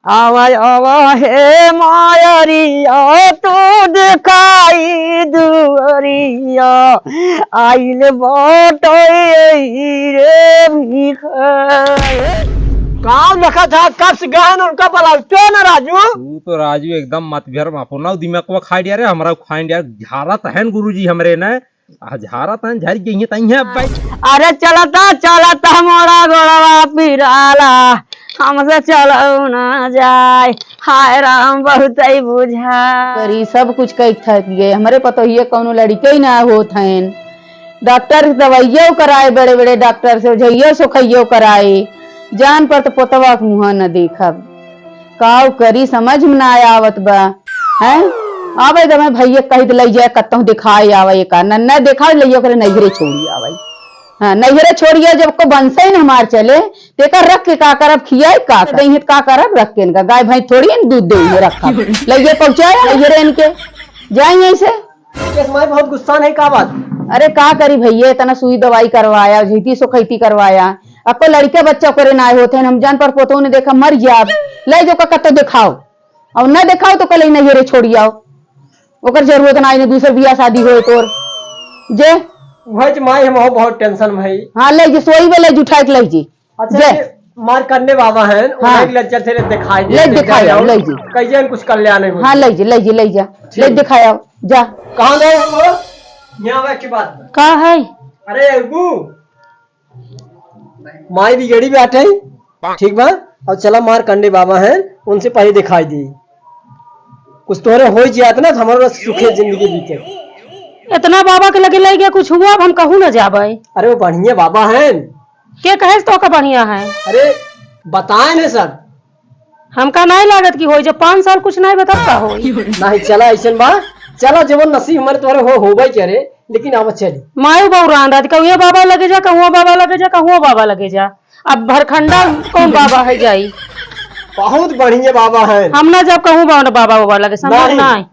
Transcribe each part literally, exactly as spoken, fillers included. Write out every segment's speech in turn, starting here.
आवा, आवा हे मायरिया, तू देखाई दुअरिया, आइल बाटे रे भिखारी। का देखत ह, कब से गहन उनका बुलावते ना राजू? तू तो राजू एकदम मत भेर, अपना दिमागवा खाइ दिया रे, हमरा खाइ दिया, झारत हैं गुरुजी हमरे ने। आ झारा तन झर गई है, तई है अब भाई। अरे चलता चलता मोरा गोड़वा पिराला, हमसे चलो ना जाए, हाय राम बहुत ही बुझा। करी सब कुछ कई थक गए, हमरे पतोहिए कौनो लड़के ही ना होत हैं। डॉक्टर से दवाइयो कराए, बड़े बड़े डॉक्टर से ओझइयो सोखइयो कराए, जान पर तो पोतवा के मुँह न देखब। काव करी, समझ में ना आवत बा, हैं? आवे तो मैं भैया कहि दे, लइ जाए, कतहूँ दिखाए आवे एका। न, न दिखाओ, लइयो करे नैहरे छोड़ी आवे। हाँ, नैहरे छोड़िया, जब को बंसे ही न हमार चले, तो एका रख के का करब, खियाए का करब? देंगे तो का करब, रख के इनका। गाय भैंस थोड़ी है, दूध देंगे, रखा। लइयो पहुँचाए, नैहरे इनके। जाए यहीं से। केस माई बहुत गुस्सा नहीं, का बात? अरे का करी भैया, इतना सुई दवाई करवाया, झीती सुखैती करवाया, अब कोई लड़के बच्चा करे ना होत हैं, हम जान पर पोतों ने देखा मर गया, अब ले जो का कतो दिखाओ, और ना दिखाओ तो कल ही नैहरे छोड़ी आओ, ओकर जरूरत ना, इन्हें दूसर बियाह शादी होए तोर। जे वही माई हम हो बहुत टेंशन में है। हाँ, ले जे सोई बे, ले जुठाई के ले जे। अच्छा, जे। ये मारकंडे बाबा हैं, हाँ। उन्हें ले चल, चले दिखाई दे, ले ले दिखाई जाओ, आओ। ले जे। कहिए कुछ कल्याण है। हाँ, ले जे, ले जे, ले जा। ठीक। ले दिखाई आओ, जा। कहाँ गए हम लोग? यहाँ आवे के बाद। का है? अरे, अबू। माई बिगड़ी बैठे, ठीक बा? और चला मारकंडे बाबा हैं, उनसे पहले दिखाई दी। कुछ तोहरे हो जात ना, तो हमारे सुखे जिंदगी बीते। इतना बाबा के लगे ले गया, कुछ हुआ, अब हम कहूँ ना जाबे। अरे, वो बढ़िया बाबा हैं। के कहे तो का बढ़िया है? अरे, बताए ने सब। हमका नाहीं लागत कि होई, जब पाँच साल कुछ नाहीं बता का होई। नाहीं, चला, ऐसन बा, चला, जवन नसीब हमारे तोहरे हो, होबे करे, लेकिन आवा चली। मायू बउरान रात, कहूँ बाबा लगे जा, कहूँ बाबा लगे जा, कहूँ बाबा लगे जा। अब भरखंडा कौन बाबा है जाई? बहुत बढ़िया बाबा है। हम ना जब कहूँ बाबा, बाबा, बाबा लगे, समझ नाहीं। नाहीं।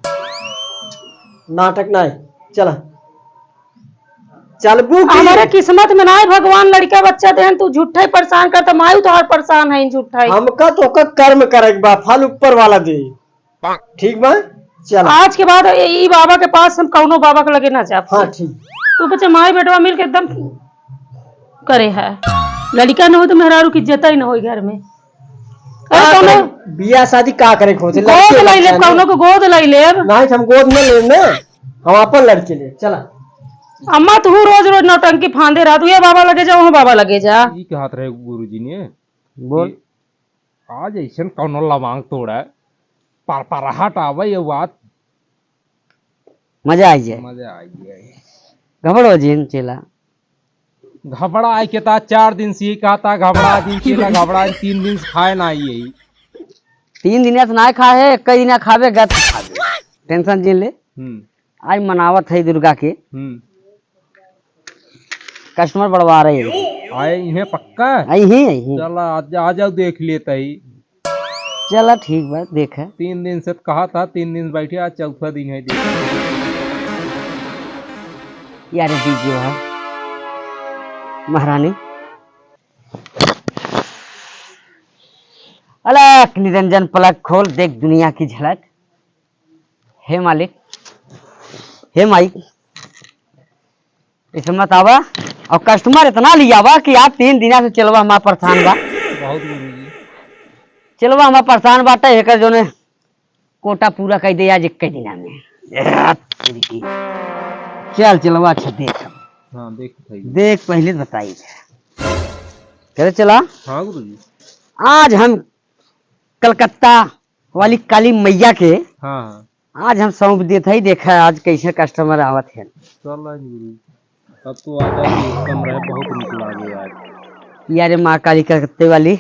नाटक नाहीं, चला। चलबू की? हमारे किस्मत में ना है भगवान लड़का बच्चा देहन, तू झूठे परेशान करता, मायू तोहार परेशान है झूठे। हमका तो ओकर कर्म करे के बा, फल ऊपर वाला दे। ठीक बा, चल। आज के बाद ए-, ई बाबा के पास हम कौनो बाबा के लगे ना जाब। हाँ, ठीक। तू बच्चा माई बेटवा मिल के एकदम करे है, लड़का न हो तो मेहरारू की इज्जत ही न होई घर में। अरे का कौनो करे? बियाह शादी का करे के होते? गोद लड़के लाई लेब, बच्चा कौनो ना। को गोद लाई लेब। नहीं, हम गोद न लेब ना, हम अपन लड़के लेब। चला। अम्मा, तू रोज रोज नौटंकी फांदे रहा, तू ये बाबा लगे जा, वहाँ बाबा लगे जा। ई कहत रहे गुरुजी ने बोल। कि आज ऐसन कौनो लवांग तोड़ा, पर, परहट आवे ये बात। मजा आई जाए। मजा आई जाए। घबड़ो जिन चेला। घबड़ा आए के ता चार दिन से ही कहा था, घबड़ा दिन चेला, घबड़ा तीन दिन से खाए ना आई है। तीन दिन से ना खाए है, एक दिन खावे, गत खावे। टेंशन जिन ले। हम्म। आज मनावत है दुर्गा के। हम्म। कस्टमर बढ़वा रहे हैं। आए इन्हें पक्का? आई ही, आई ही। चला, आ जा-, आ जाओ, देख लेता ही। चला, ठीक बा, देखे। तीन दिन से कहा था, तीन दिन बैठे, आज चौथा दिन है, देख। यार, दीजिए भाई, महारानी। अलख निरंजन पलक खोल, देख दुनिया की झलक। हे मालिक, हे माई, इसे मत आवा। और कस्टमर इतना लियावा कि आज तीन दिना से चेलवा हमार परेशान बा। बहुत गुरुजी। चेलवा हमार परेशान बाटे, एकर जोने कोटा पूरा कर दे आज एक दिना में। चल चेलवा, अच्छा देख। हाँ, देख भाई। देख पहले बताई। करे चला। हाँ गुरुजी। आज हम कलकत्ता वाली काली मैया के हाँ, हाँ। आज हम सौंप देत हई, देखा आज कैसे कस्टमर आवत है। चल आज गुरु, तब तो आज आज उत्तम रहे, बहुत निक लागे आज। यारे माँ काली कलकत्ते वाली,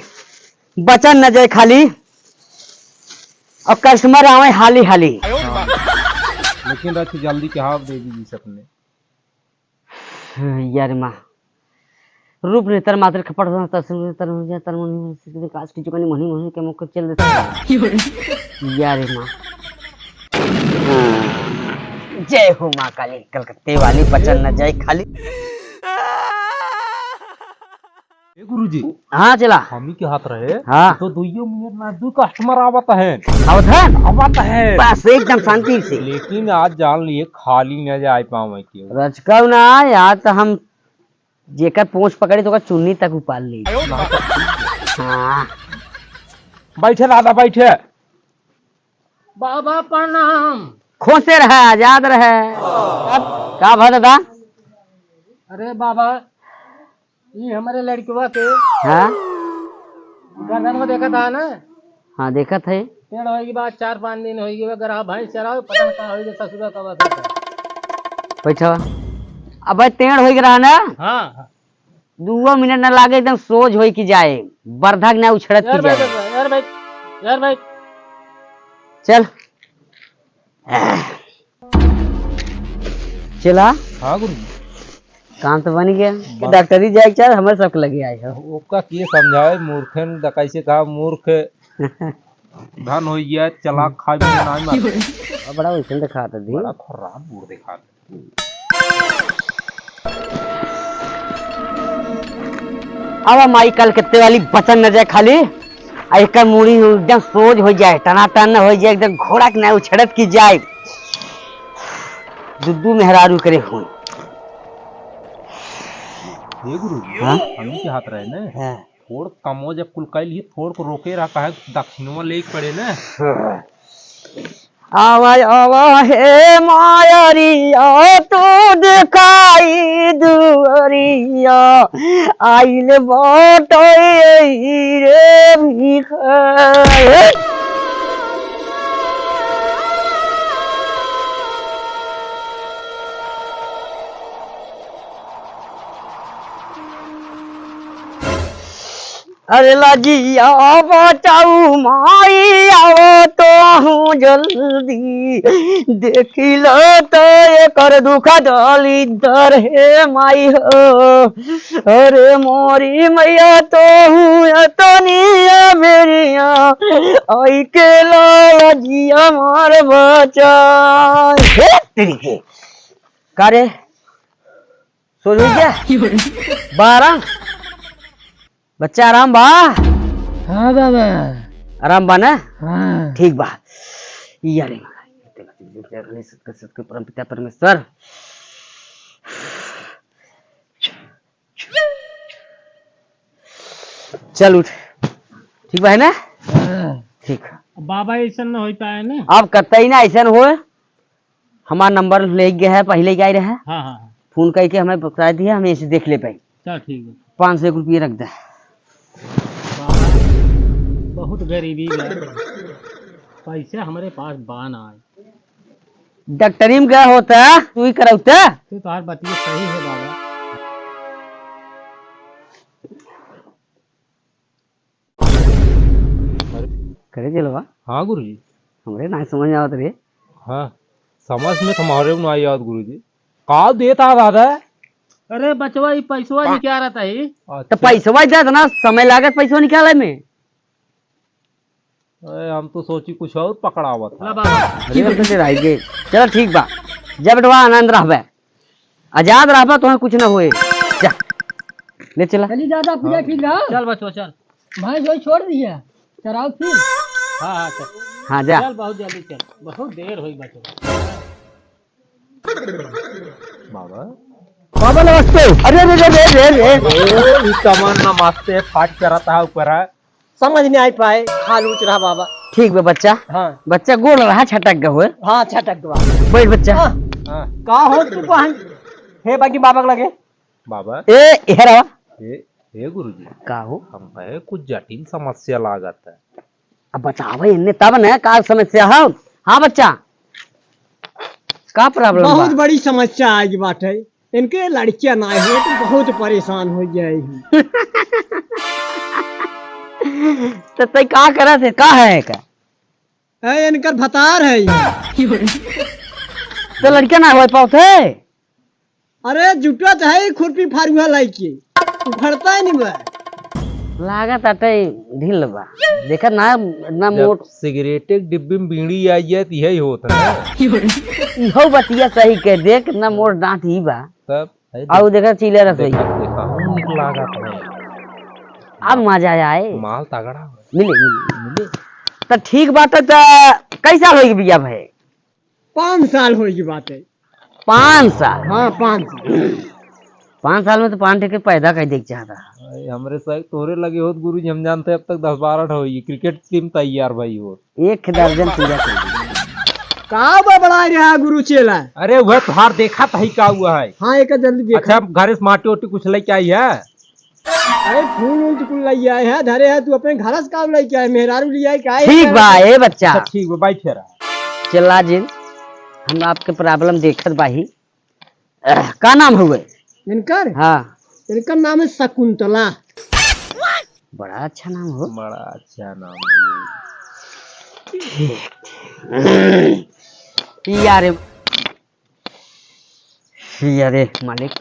बचन न जाए खाली, और कस्टमर आवे हाली हाली। हाँ। लेकिन रख जल्दी के हाफ दे दीजिए सबने। यार माँ, रूप नेतर मात्र खपट होता, तसर नेतर हो जाए, तन मन में से विकास की चुकानी मोहनी मोहनी के मुख चल देता। यार माँ, जय हो माँ काली, कलकत्ते वाली बचन न जाए खाली। ए गुरुजी, हाँ चला। हम ही के हाथ रहे, हाँ। तो दुइयो मिनट ना, दो कस्टमर आवत है। आवत है? आवत है। बस एकदम शांति से। लेकिन आज जान लिए खाली न जाए पावे के। रचकव ना, आज तो हम जेकर पोंछ पकड़ी तो ओकर चुन्नी तक उपाड़ ली। हाँ। बैठे दादा, बैठे। बाबा प्रणाम। खुश रहे, आजाद रहे। अब का भा दादा? अरे बाबा, ई हमरे लड़कवा के हाँ? गर्दन में देखत है ना? हाँ, देखत है। टेढ़ होई के बाद चार पाँच दिन होई गए, गरहा भैंस चरावे, पता न का होई गए, ससुरा का बता। बैठा। अब भाई टेढ़ होई के रहा ना? हाँ, हाँ। दुओ मिनट ना लागे, एकदम सोझ होई के जाए, बरधा के ना उछड़त यार की भाई, जाए। यार भाई, यार भाई। चल। चला। हाँ गुरु। काम तो बन गया। बा- डॉक्टरी जाए के चाहे, हमारे सबके लगे आए हो। ओका के समझावे, मूर्खन द-, कैसे कहा, मूर्ख धन हो गया, चला खाए में ना मार। बड़ा वैसन दिखाता दी। बड़ा खराब बूढ़ दिखाता। अब माई कलकत्ते वाली बचन न जाए खाली, आ एकर मूड़ी एकदम सोझ हो जाए, टनाटन हो जाए, एकदम घोड़ा के ना उछड़त की जाए। दुद्दू मेहरारू करे हुई। हे गुरु, हाँ? हमनी के हाथ रहे ने। हाँ। थोड़ कमो जब कुल कइल ही, थोड़ को रोके रहा, काहे दक्षिणवा लेके पड़े ने। हाँ। आवा, आवा, हे मायरिया, तू देखाई दुआरिया, आइल बाटे रे भिखारी। अरे लाजिया बचाऊ माई, आवा तोहू जल्दी, देखी लो तो एकर दुख दलिद्दर हे माई हो। अरे मोरी मैया तोहू अतनिया बेरिया, आई के लाजिया मार बचाई। हे तेरी के, का रे? सो जाई क्या? बारह। बच्चा आराम बा? हाँ बाबा। आराम बा ना? हाँ। ठीक बा। ई अरे महाराज, सतके परम पिता परमेश्वर। चल उठ। ठीक बा है ना? हाँ। ठीक। बाबा ऐसन न हो पाए ना। अब कतई ना ऐसन होए। हमार नंबर ले गया है, पहले क्या रहा? हाँ, हाँ, हाँ। फोन करके हमें बता दिया, हम ऐसे देख ले पाई। चल, ठीक है। पाँच सौ एक रुपये रख दे। बाबा, बहुत गरीबी बा, पैसे हमरे पास बा ना। डॉक्टरी में क्या होता है, तू ही करौता। तो तोहार बतिया सही है बाबा। करे चलवा। हाँ गुरुजी। हमरे ना समझ आवत रे। हाँ, समझ में तुम्हारे ना आई आवत गुरुजी। का देता दादा? अरे बचवा, ई पैसवा निकालत ही। अच्छा। तो पैसवा दे देना, समय लागत पैसवा निकाले में। अरे हम तो सोची कुछ और पकड़ावत ला है। बाबा। अरे तो तेरा आई गे। चलो ठीक बा, जब बेटवा आनंद रहबे। आजाद रहबा, तोहे कुछ न होए। जा, ले चला। चली दादा, पूजा हाँ। की ला। चल बचवा, चल। भाई जो छोड़ दिया, चराओ फिर। हाँ, हाँ, चल। हाँ, जा। चल, बहुत जल्दी चल, बहुत देर होई बचवा। बाबा। बाबा नमस्ते। अरे, अरे, अरे, अरे, अरे। ओ, ई कमन नमस्ते, फाट करत है ऊपर है। समझ नहीं आई पाए, हाल ऊंच रहा बाबा। ठीक बा बच्चा। हाँ। बच्चा गोल रहा, छटक गए हुए। हाँ, छटक गवा। बैठ बच्चा। हाँ। हाँ। का हो तू बहन? हे बाकी बाबा के लगे। बाबा। ए, हे रवा। ए, ए गुरुजी। का हो? हम है कुछ जटिल समस्या लागत है। अब बतावे इन्ने तब न का समस्या हो। हाँ बच्चा। का problem बा? बहुत बड़ी समस्या आज बाटे। इनके लड़कियां ना हो तो बहुत परेशान हो जाए ही। तो तै का करत है, का है का? ए, इनकर भतार है ये। तो लड़कियां ना हो पावत है? अरे जुटत है खुरपी फारुआ लाइके, उखड़ता ही नहीं बा। लागत आटे ढील बा। देखा ना, ना जब मोट सिगरेट के डिब्बी में बीड़ी आई है, तो यही होत है। इहो बतिया सही कह दे, कितना मोट डांट ही बा। तब, है आउ देख। देखा चीले रसोई। देखा, देखा, हम निक लागत है। अब मजा आए। माल तगड़ा हो। मिले, मिले। मिले। त ठीक बात है, त कई साल होई बिया भए? पाँच साल होई की बात है। पाँच साल? हाँ, पाँच साल। पाँच साल में तो पाँच ठे के पैदा कर दे के चाहता। अरे, हमरे साथ तोरे लगे होत गुरुजी, हम जानते अब तक दस बारह ठे होई, cricket team तैयार भाई होत। एक दर्जन पूरा कर दी। का बड़बड़ा रहा गुरु चेला? अरे, वह तुहार देखा था ही का हुआ है। हाँ, एक जल्दी देखा। अच्छा, अब घरे से माटी ओटी कुछ लेके आई है? अरे, फूल उल तो कुल लई आए हैं, धरे है, तू अपने घर से काम लेके आए, मेहरारू ले आए, का है ठीक बा, ए बच्चा। अच्छा, ठीक बा, बैठे रहा। चला जिन, हम आपके problem देखत बाही। अह, का नाम हुए? इनकर? हाँ। इनकर नाम है शकुंतला। बड़ा अच्छा नाम हो। बड़ा अच्छा नाम हो। ठीक, ठीक। यार, हे अरे मालिक,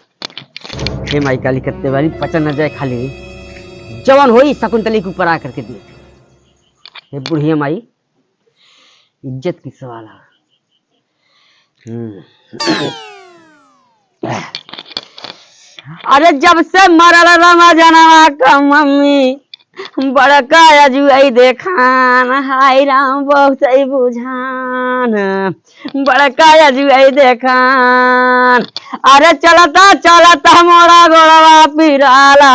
हे माई काली कत्ते बारी पचन न जाए खाली। जवन होई शकुंतली के ऊपर आ करके दे। हे बुढ़िया माई, इज्जत की सवाल है। हम्म। अरे जब से मरल रमजनवा का मम्मी, बड़का अजुआई देखान, हाय राम बहुत ही बुझान। बड़का अजुआई देखान, अरे चलता चलता मोरा गोड़वा पिराला,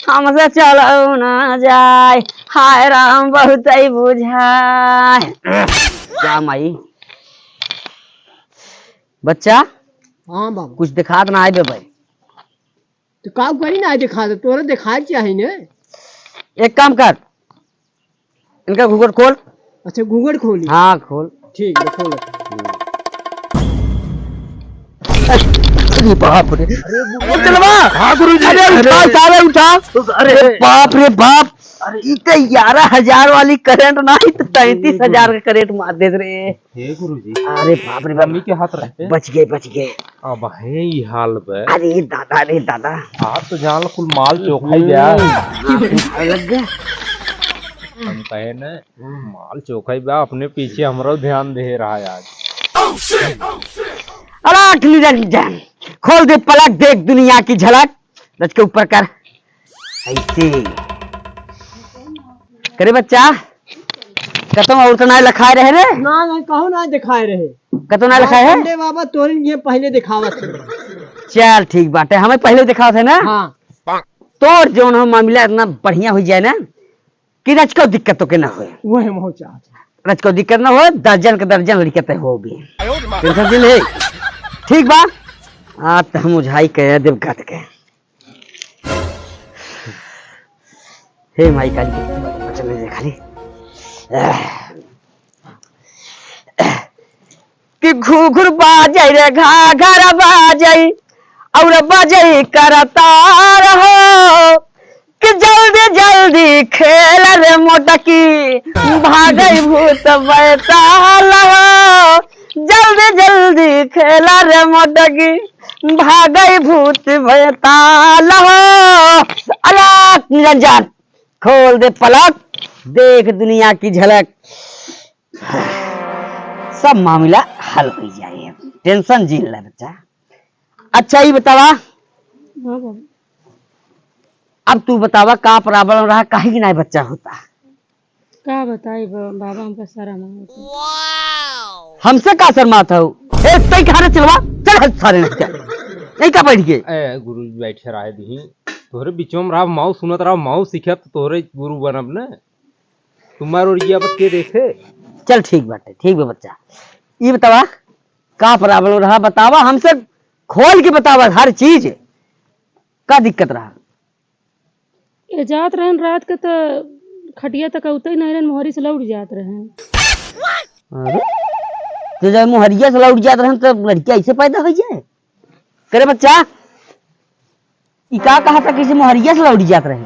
हमसे चलो ना जाए, हाय राम बहुत ही बुझाए। जा माई। बच्चा, हाँ बाबू। कुछ दिखात ना आए बे भाई। तो का करी ना दिखा दे, तोरा दिखाए के चाही ने। एक काम कर, इनका घूंघट खोल। अच्छा, घूंघट खोली? हाँ, खोल। ठीक है, खोल। अरे बाप रे। अरे चलवा। हाँ गुरुजी। अरे उठा, अरे। सारे उठा। अरे। बाप रे बाप। अरे। ई तो ग्यारह हजार वाली करंट ना, ई तो तैंतीस हजार का करंट मार देत रे। हे गुरुजी। अरे बाप रे बाप। मम्मी के हाथ रहते। बच गए, बच गए। अब है ई हाल बे। अरे दादा, अरे दादा। आप तो जान लो कुल माल चोखा ही गया। हम्म, लग गया। हम कहे न, माल चोखा ही बा, अपने पीछे हमरो ध्यान दे रहा है आज। अलख निरंजन, खोल दे पलक, देख दुनिया की झलक। रच के ऊपर कर। ऐसे। करे बच्चा, कतौ और तो ना लिखाए रहे रे? ना, ना, कहूँ ना दिखाए रहे। कतौ ना लिखाए है? पंडे बाबा तोरिन के पहले दिखावत है। चल ठीक बाटे, हमें पहले दिखावत है ना? हाँ। तोर जौन हो मामला इतना बढ़िया हो जाए ना कि रचको दिक्कत तो के ना होए। वो है, महू चाहत है। रचको दिक्कत ना होए, दर्जन के दर्जन लड़के तय हो भी। टेंशन दिल है। ठीक बा? आ त हम उझाई कह देब गत के। हे माई काली, बचन दे खाली। कि घुघुर बाजै रे घाघर बाजै, और बजै करतार हो। कि जल्दी जल्दी खेल रे मोटकी, भागै भूत बैताल हो। जल्दी जल्दी खेल रे मोटकी, भागै भूत बैताल हो। अलख निरंजन, खोल दे पलक, देख दुनिया की झलक। सब मामला हल हो जाए, टेंशन जिन ले बच्चा। अच्छा, ई बतावा। हाँ बाबू। अब तू बतावा, का problem रहा, काहे कि नाहीं बच्चा होता? का बताई बा-, बाबा, हमका शरम आवत है। हमसे का शर्मात हो? ए, तई कहाँ रे चलवा? चल हट सारे नहीं क्या? यहीं का बैठ गए? ए, गुरु जी बैठे रहे दी। तोहरे बीचों में रहा, माऊ सुनत रहा, माऊ सीखब तो तोहरे गुरु बनब न। तुम्हार और ये के देखे? चल ठीक बाटे, ठीक बा बच्चा। ई बतावा, का problem रहा बतावा, हमसे खोल के बतावा हर चीज। का दिक्कत रहा? ए जात रहन रात के त खटिया तक उतई नहीं रहन, मोहरी से लौट जात रहन। अरे, तो जब मोहरिया से लौट जात रहन त लड़किया ऐसे पैदा हो जाए? करे बच्चा, ई का कहा था कि मोहरिया से लौट जात रहे?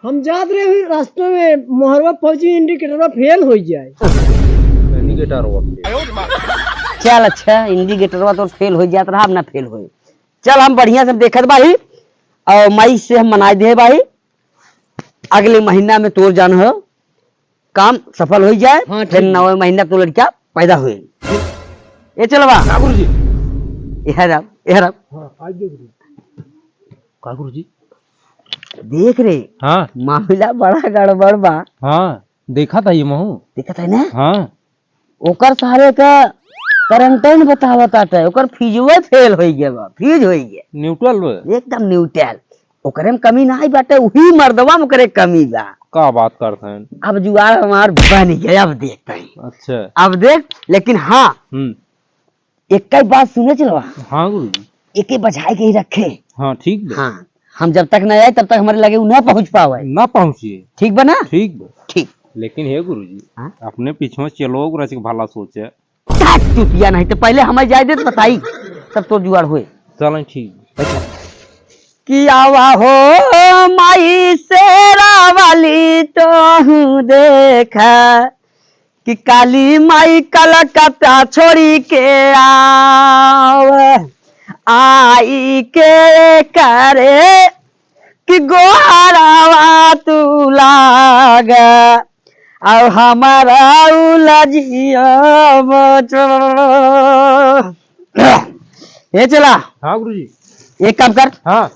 हम जात रहे हुई रास्ते में मोहरवा पहुंची, indicator फेल हो जाए। Indicator फेल। चल अच्छा, indicator तो फेल हो जात रहा, अब ना फेल होए। चल हम बढ़िया से देखत बाही और माई से हम मनाई दे बाही, अगले महीना में तोर जान हो काम सफल हो जाए, हाँ, फिर ठीक। नवे महीना तो लड़का पैदा हुए। ए चलवा। का गुरुजी? एहर आओ, एहर आओ। हाँ, आज दे गुरुजी। का गुरुजी? देख रे, हाँ। मामला बड़ा गड़बड़ बा। हाँ, देखत है ये महू। देखत है ना? हाँ। ओकर सारे का quarantine बतावत आटे, ओकर fuse फेल होई गया बा, fuse होई गया। Neutral बा। एकदम neutral। ओकरे में कमी नाहीं बाटे, उही मर्दवा में ओकरे कमी बा। का बात करत हैं? अब जुगाड़ हमार बन गया, अब देखते हैं। अच्छा। अब देख, लेकिन हाँ, हम्म। एक ही बात सुने चलवा। हाँ गुरुजी। एके बझाए के ही रखे। हाँ, ठीक बा। हाँ, हम जब तक न आए तब तक हमरे लगे उ न पहुँच पावे। ना पहुँचिए। ठीक बा ना? ठीक बा। ठीक। लेकिन हे गुरुजी, हाँ? अपने पीछे से लोग रच के भला सोचे। काट चुतिया, नहीं तो पहले हमें जाए दे तो बताई, तब तो जुगाड़ होए। चलें, ठीक। कि आवा हो माई शेरा वाली, तोहू देखा कि काली माई कलकत्ता छोड़ी के आव, आई के करे कि गोहरावा तू लाग, अब हमारा उलझिया बचो। ए चला। हाँ गुरुजी। एक काम कर। हाँ।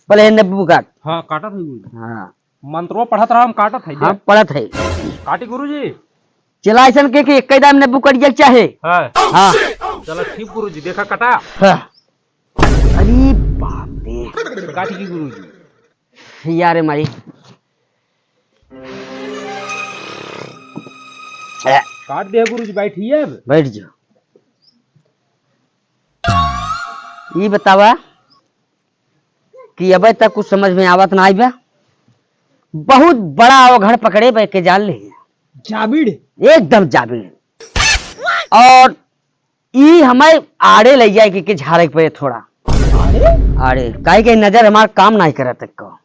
पहले ये नींबू काट। हाँ, काटत है गुरुजी। हाँ। मंत्रो पढ़त रहा, हम काटत है, हाँ, दे। पढ़त है। काटी गुरुजी। चला, ऐसन के, के एक दाम नींबू कट जाए चाहे। हाँ। हाँ। चला, ठीक गुरुजी, देखा कटा। हाँ। अरे बाप रे। काटी की गुरुजी। यारे माई। काट दे गुरुजी, बैठिए अब। बैठ जाओ। ई बतावा कि अबे तक कुछ समझ में आवत ना आइबा। बहुत बड़ा अवघड़ पकड़े बे के जाल ले। जाबिड़? एकदम जाबिड़। और ई हमें आड़े ले जाए के, के झाड़े के पड़े थोड़ा। आड़े? आड़े, काहे के नजर हमार काम नाहीं करत एको।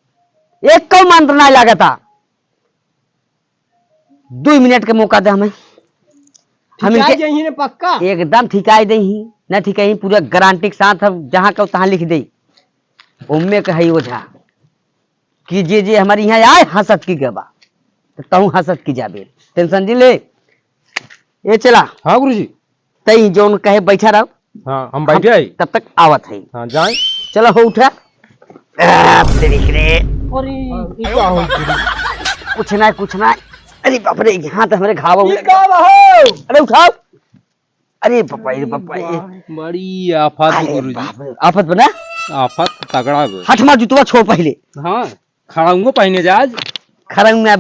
एको मंत्र नाहीं लागता। दो मिनट के मौका दे हमें। हम ठिकाई इनके जइही ने पक्का? एकदम ठिकाई देही, न ठिकाई, पूरा गारंटी के साथ हम जहाँ कहो तहाँ लिख दे। ओम्मे कहे ओझा कि जे जे हमारे यहाँ आए हंसत की गबा, तो तहूँ हंसत की जाबे। Tension जी ले। ए चला। हाँ गुरुजी। तई जौन कहे बैठा रहो। हाँ, हम हम बैठे आई। तब तक आवत है। हाँ, जाए। चला हो उठा। आ, तेरी रे। अरे, ई का हो गुरु? कुछ ना, कुछ ना। अरे बाप रे, यहाँ तो हमारे घाव हो ई गया। का हो? अरे उठाओ। अरे बापा रे, बापा रे। वाह, बड़ी आफत अरे गुरुजी। बाप रे, आफत बना? आफत तगड़ा बा। हट मार जूतवा छोड़ पहले। हाँ, खड़ाऊंगा पहने जा आज। खड़ाऊंगा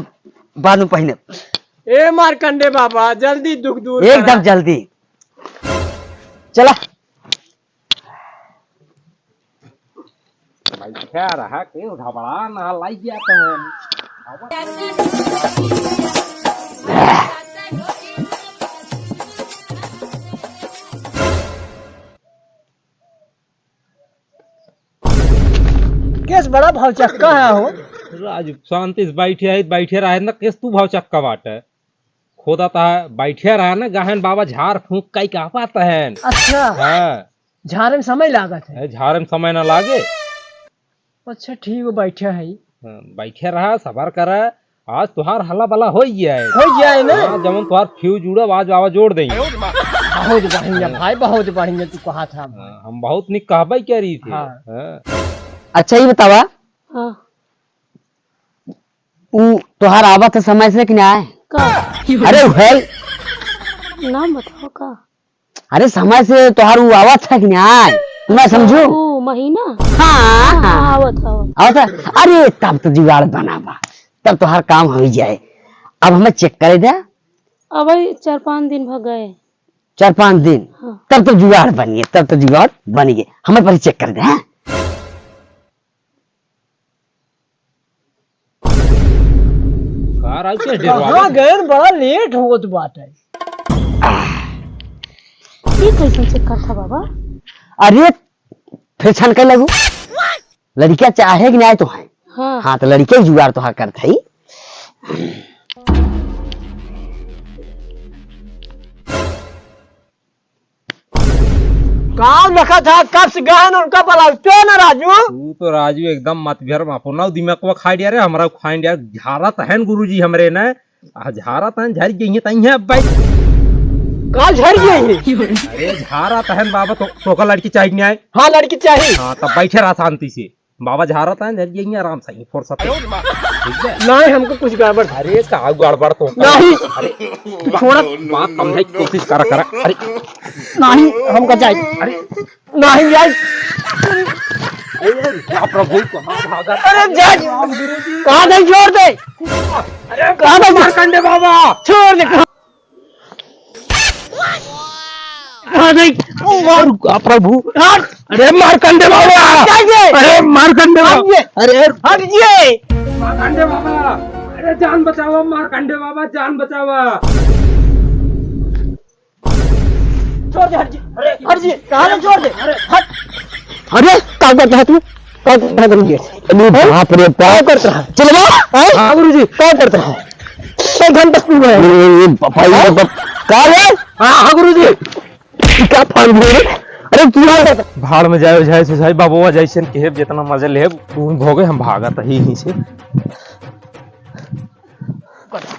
बाद में पहने। ए मार्कंडे बाबा, जल्दी दुख दूर एकदम करा। जल्दी। चला। बैठा रहा, क्यों घबरा ना, लाई जाता है। केस बड़ा भौचक्का है हो। राजू, शांति से बैठे है, बैठे रहे ना, केस तू भौचक्का बाटे। खोदा ता बैठे रहा ना, गहन बाबा झाड़ फूंक कई का पाता है। अच्छा। हाँ। झाड़े में समय लागत है। ए, झाड़े में समय ना लागे। अच्छा, ठीक है, बैठे है। हाँ, बैठे रहा, सबर करा। आज तुहार हला बला हो ही गया है। हो गया है ना? हाँ, जमन तुहार fuse उड़ा, आज बाबा जोड़ देंगे। बहुत बढ़िया भाई, बहुत बढ़िया तू कहा था। हाँ, हम बहुत निक कहबे करी थी। हाँ। हाँ। अच्छा, ये बतावा। हाँ। उ तोहार आवत है समय से कि ना आए? का? अरे उ है। नाम बताओ का? अरे समय से तोहार उ आवत है कि ना आए? तू ना समझू? ओ, महीना? हाँ, हाँ, हाँ। आवत, आवत। आवत है? अरे तब तो जुगाड़ बना बा, तब तोहार काम हो ही जाए। अब हमें check करे दे। अब भाई चार पाँच दिन भ गए। चार पाँच दिन? हाँ। तब तो जुगाड़ बनिए, तब तो जुगाड़ बनिए। हमें पहले check करे दे, हाँ? का राजू के डेरवा कहाँ गए? गए? बड़ा late होत बाटे। ये कैसन check करता बाबा? अरे, फिर छनके लगू। लड़किया चाहे कि नहीं तो है। हाँ। हाँ, तो लड़के जुगाड़ तो हाँ करत है। का देखत है, कब से गहन उनका बुलावते ना राजू। तू तो राजू एकदम मत भेर, अपना दिमाग को खाई दिया रे, हमरा खाई दिया। झारत है न गुरुजी हमरे ने, आ झारत है, झर गई है तई है अब भाई। का झर गई है? अरे झारत है न बाबा, तो तोका लड़की चाहिए कि नहीं आए? हाँ, लड़की चाहिए। हाँ, तब बैठे रहा शांति से। बाबा झारत हैं, झर जाइए आराम से, फुर्सत है। ठीक है? नहीं, हमको कुछ गड़बड़। अरे, का गड़बड़ तो? नहीं। अरे, छोड़ा। बात समझे की कोशिश करा, करा। अरे, नहीं, हमको जाए। अरे, नहीं जाए। अरे, क्या प्रभु, कहाँ भागा? अरे, जाए। कहाँ दे, छोड़ दे। अरे, कहाँ दे? मारकंडे बाबा। छोड़ दे। कहाँ गई? ओ, मार, आ, प्रभु। मार। अरे, मारकंडे बाबा। क्या ये? अरे, मारकंडे बाबा। हट ये। अरे, हट ये। मारकंडे बाबा। अरे, जान बचावा, मारकंडे बाबा, जान बचावा। छोड़ दे, हट जी। अरे, हट जी। कहाँ से छोड़ दे? अरे, हट। अरे, का करता है तू? का करता है तू ये? अरे, बाप रे, बाप। का करता है? चलो, बाप। हैं? हाँ, गुरुजी। का करता है? एक घंटा पी गए। ए, ए, पापा, ये हाँ? तो का रे? हाँ, हाँ, गुरुजी। क्या फाड़ दिए रे? अरे, क्या है? भाड़ में जाए, जाए, सुझाई बाबुआ जैसन के जितना मजा लेब, तू भोगे, हम भागत ही यहीं से।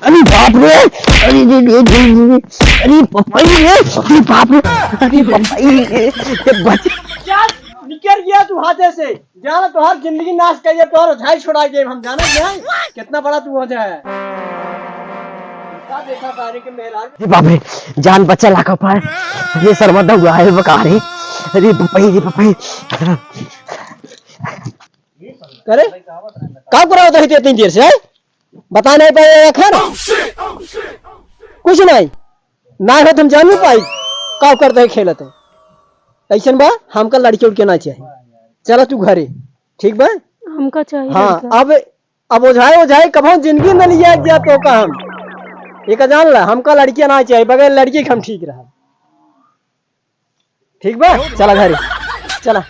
अरे बाप रे, अरे रे रे रे रे, अरे पापा रे, अरे बाप रे, अरे पापा रे, ये बच। क्या निकल गया तू हाथे से? जाना तोहार जिंदगी नाश करिए, तोहार झाई छोड़ा के हम जाना क्या है? कितना बड़ा तू हो जाए। का देखा तारे के मेहरान? अरे बाप रे, जान बचा लाखों पर। ये शर्मा दौड़ा है बका रे। अरे बपई, रे बपई। करे? का करा होता है इतनी देर से, हैं? बता नहीं पाए या खाना? कुछ नहीं। ना हो तो हम जान नहीं पाई। का करते हैं खेलत है। ऐसन बा, हमका लड़के उड़के ना चाहिए। चला तू घरे। ठीक बा? हमका चाहिए हाँ, लड़का। अब, अब ओझाए, ओझाए कभो जिंदगी में लिया गया तो का हम। एक जान ला, हमका लड़कियां ना चाहिए, बगैर लड़की के हम ठीक रहा। ठीक बा? चला घरे। चला।